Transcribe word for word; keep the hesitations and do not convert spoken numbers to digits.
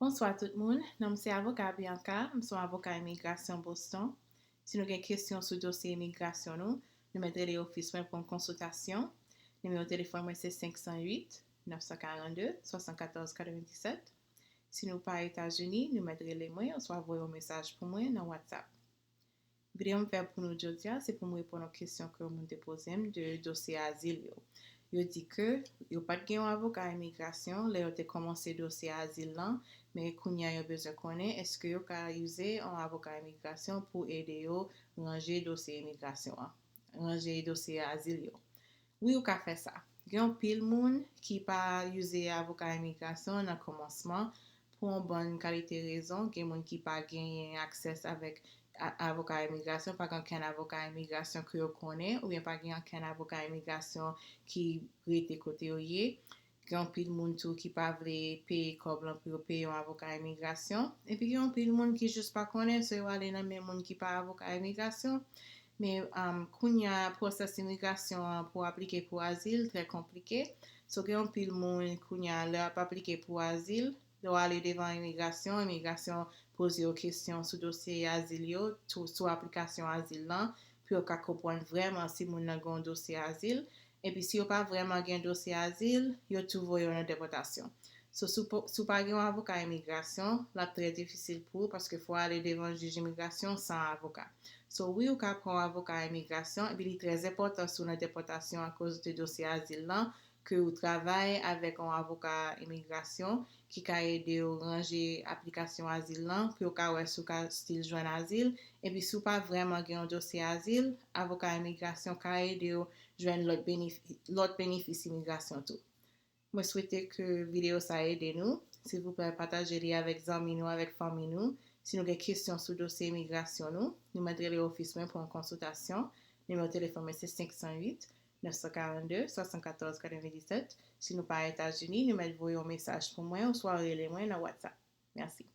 Bonswa tout moun, non m se avoka Bianca, m se yon avoka imigrasyon Boston. Si nou gen kesyon sou dosye imigrasyon nou, nou mèt rele ofis mwen pou yon konsiltasyon. Nimewo telefòn mwen se senk san uit, nèf san karannde, swasannkatòz katrevenndisèt. Si nou pa Etazini, nou mèt rele mwen oswa voye yon mesaj pou mwen nan WhatsApp. Videyo m fè pou nou jodi a, se pou m reponn yon kesyon ke yon moun te poze m de dosye azil yo. Yo di ke yo pa t gen yon avoka imigrasyon lè yo te kòmanse dosye azil lan, men kounye a yo bezwen konnen èske yo ka ize yon avoka imigrasyon pou ede yo ranje dosye imigrasyon an, ranje dosye azil yo. Wi, ou ka fè sa. Gen anpil moun ki pa ize avoka imigrasyon nan kòmansman pou yon bann kalite rezon. Gen moun ki pa genyen aksès avèk a- avoka imigrasyon, pa gen ankenn avoka imigrasyon ke yo konnen, oubyen pa gen ankenn avoka imigrasyon ki rete kote yo ye. Gen anpil moun tou ki pa vle peye kòb lan pou yo peye yon avoka imigrasyon. Epi gen anpil moun ki jis pa konnen, so yo ale nan men moun ki pa avoka imigrasyon. Men um, kounye a, pwosès imigrasyon an pou aplike pou azil trè konplike. So gen anpil moun kounye a, lè y ap aplike pou azil, lè w ale devan imigrasyon, imigrasyon poze yo kesyon sou dosye azil yo, tou- sou aplikasyon azil lan, pou yo ka konprann vrèman si moun nan gen yon dosye azil. Epi si yo pa vrèman gen dosye azil, yo tou voye yo nan depòtasyon. So, si w pa- si w pa gen yon avoka imigrasyon, l ap trè difisil pou ou paske fò w ale devan jij imigrasyon san avoka. So, wi, ou ka pran yon avoka imigrasyon, epi li trè enpòtan si w nan depòtasyon akoz de dosye azil lan, ke ou travay avèk yon avoka imigrasyon ki ka ede w ranje aplikasyon azil lan pou yo ka wè si w ka still jwenn azil. Epi si w pa vrèman gen yon dosye azil, avoka imigrasyon ka ede w jwenn lòt benef- lòt benefis imigrasyon tou. Mwen swete ke videyo sa ede nou. Silvouplè, pataje li avèk zanmi nou, avèk fanmi nou. Si nou gen kesyon sou dosye imigrasyon nou, nou mèt rele ofis mwen pou yon konsiltasyon. Nimewo telefòn mwen se senk san uit, nèf san karannde, swasannkatòz katrevenndisèt. Si nou pa Etazini, nou mèt voye yon mesaj pou mwen oswa rele mwen nan WhatsApp. Mèsi.